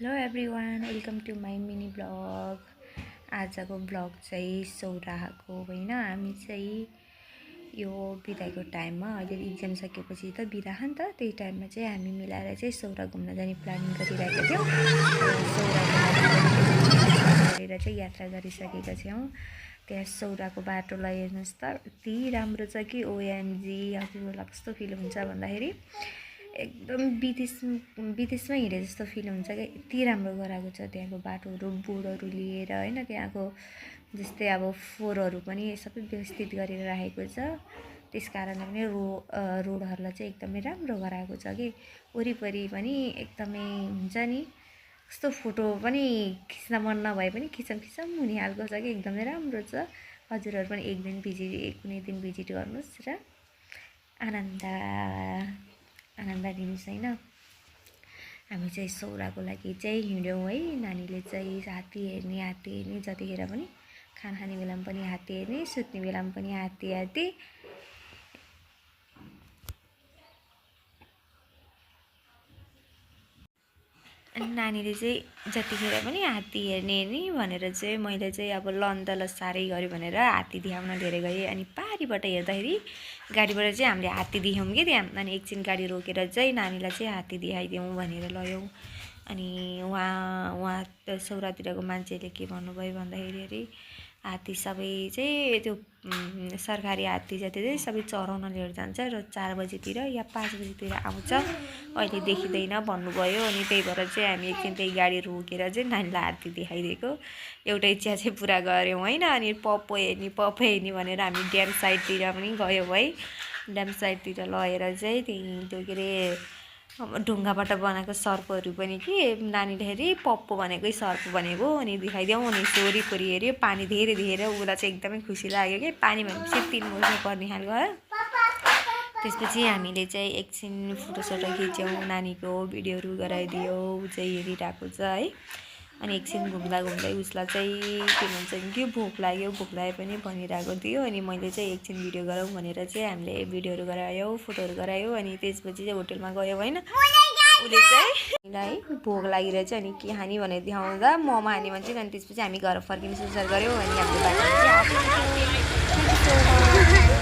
Hello everyone, welcome to my mini blog. आजको blog चाहिँ सौराहाको होइन। हामी चाहिँ यो बिदाको टाइममा अहिले इक्जाम सकेपछि त बिदा नि त, त्यही टाइममा चाहिँ हामी मिलाएर चाहिँ सौरा घुम्न जाने प्लानिङ गरिरहेका थियौँ। सौराको गरेर चाहिँ यात्रा गरिसकेका छौँ। त्यहाँ सौराको बाटोलाई हेर्नुहोस् त, यति राम्रो छ कि ओएमजी। हजुरहरूलाई कस्तो फिल हुन्छ भन्दाखेरि एकदम विदेशमा हिँडे जस्तो फिल हुन्छ क्या। यति राम्रो गराएको छ त्यहाँको बाटोहरू, बोर्डहरू लिएर होइन। त्यहाँको जस्तै अब फोहोरहरू पनि सबै व्यवस्थित गरेर राखेको छ। त्यस कारणले पनि रोडहरूलाई चाहिँ एकदमै राम्रो गराएको छ कि वरिपरि पनि एकदमै हुन्छ नि, कस्तो फोटो पनि खिच्न मन नभए पनि खिचम हुने खालको छ कि एकदमै राम्रो छ। हजुरहरू पनि कुनै दिन भिजिट गर्नुहोस् र आनन्द लिनुहोस् होइन। हामी चाहिँ सौराको लागि चाहिँ हिँड्यौँ है। नानीले चाहिँ हात्ती हेर्ने, जतिखेर पनि खाना खाने बेलामा पनि हात्ती हेर्ने, सुत्ने बेलामा पनि हात्ती। अनि नानीले चाहिँ जतिखेर पनि हात्ती हेर्ने भनेर चाहिँ मैले चाहिँ अब ल साह्रै गऱ्यो भनेर हात्ती देखाउन लिएर गएँ। अनि पारिबाट हेर्दाखेरि गाडीबाट चाहिँ हामीले हात्ती देख्यौँ कि त्यहाँ। अनि एकछिन गाडी रोकेर चाहिँ नानीलाई चाहिँ हात्ती देखाइदिउँ भनेर लयौँ। अनि उहाँ सौरातिरको मान्छेले के भन्नुभयो भन्दाखेरि हात्ती सबै चाहिँ त्यो सरकारी हात्ती जति चाहिँ सबै चराउन लिएर जान्छ र 4 बजीतिर या 5 बजीतिर आउँछ, अहिले देखिँदैन भन्नुभयो। अनि त्यही भएर चाहिँ हामी एकछिन त्यही गाडी रोकेर चाहिँ नानीलाई हात्ती देखाइदिएको। एउटा इच्छा चाहिँ पुरा गऱ्यौँ होइन। अनि पप्पो हेर्ने भनेर हामी ड्याम साइडतिर पनि गयौँ है। ड्याम साइडतिर लगेर चाहिँ त्यही त्यो के अरे ढुङ्गाबाट बनाएको सर्पहरू पनि कि नानीले हेरी पप्पो भनेकै सर्प भनेको। अनि देखाइदिउँ। अनि वरिपरि हेऱ्यो, पानी धेरै देखेर उसलाई चाहिँ एकदमै खुसी लाग्यो कि पानी भनेपछि 3 बज्नु पर्ने खालको है। त्यसपछि हामीले चाहिँ एकछिन फोटोसोटो खिच्यौँ, नानीको भिडियोहरू गराइदियो। ऊ चाहिँ हेरिरहेको छ है। अनि एकछिन घुम्दा उसलाई चाहिँ के भन्छ कि भोक लाग्यो पनि भनिरहेको थियो। अनि मैले चाहिँ एकछिन भिडियो गरौँ भनेर चाहिँ हामीले भिडियोहरू गरायौँ, फोटोहरू गरायौँ। अनि त्यसपछि चाहिँ होटेलमा गयौँ होइन। उसले चाहिँ भोक लागेर चाहिँ अनि के खाने भनेर देखाउँदा मोमो खाने भन्छ। अनि त्यसपछि हामी घर फर्किने सुसार गऱ्यौँ। अनि हामीले